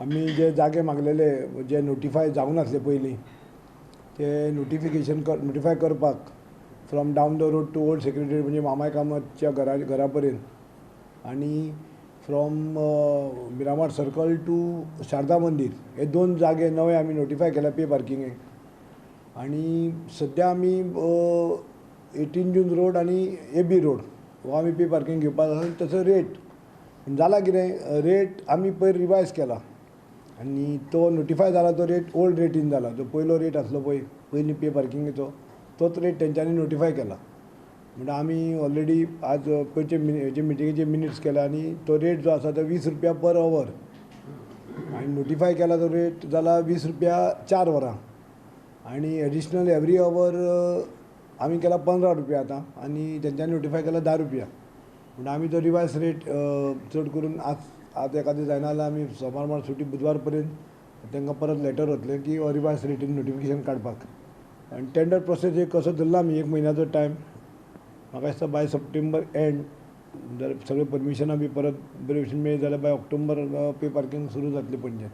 आमी जे जागे मागलेले जे नोटिफाय जावंक नासले पयलीं ते नोटिफिकेशन नोटिफाय करपाक from down the road to old secretary म्हणजे मामाय कामतच्या घरा पर्यंत आनी from Miramar circle to Sharada Mandir हे दोन जागे नवे आमी नोटिफाय केल्या पे पार्किंगेक. आनी सद्या आमी 18 जून रोड आनी ए बी रोड हो आमी पे पार्किंग घेवपाक आसा. तसो रेट जाला कितें, रेट आमी पयर रिवायज केला आनी तो नोटिफाय जाला तो रेट ओल्ड रेटीन जाला. जो पयलो रेट आसलो पळय पयलीं पे पार्किंगेचो तोच रेट तेंच्यांनी नोटिफाय केला. म्हणटा आमी ऑलरेडी आज पयचे हेजे मिटिंगेचे मिनिट्स केला आनी तो रेट जो आसा तो 20 रुपया पर our आनी नोटिफाय केला तो रेट जाला 20 रुपया 4 वरां आनी एडिशनल एवरी our आमी केला 15 रुपया आतां आनी तेंच्यांनी नोटिफाय केला 10 रुपया. म्हणटा आमी तो रिवायज रेट चड करून आज एखादें जायना जाल्यार आमी सोमार मार सुटी बुधवार पर्यंत तांकां परत लेटर वतलें की हो रिवायज रेटीन नोटिफिकेशन काडपाक. आनी टेंडर प्रोसेस एक कसो धरला आमी 1 म्हयन्याचो टायम, म्हाका दिसता बाय सप्टेंबर एंड जर सगळें परमिशनां बी परत बरे भशेन मेळ्ळी जाल्यार बाय ऑक्टोबर पे पार्किंग सुरू जातलें पणजेन.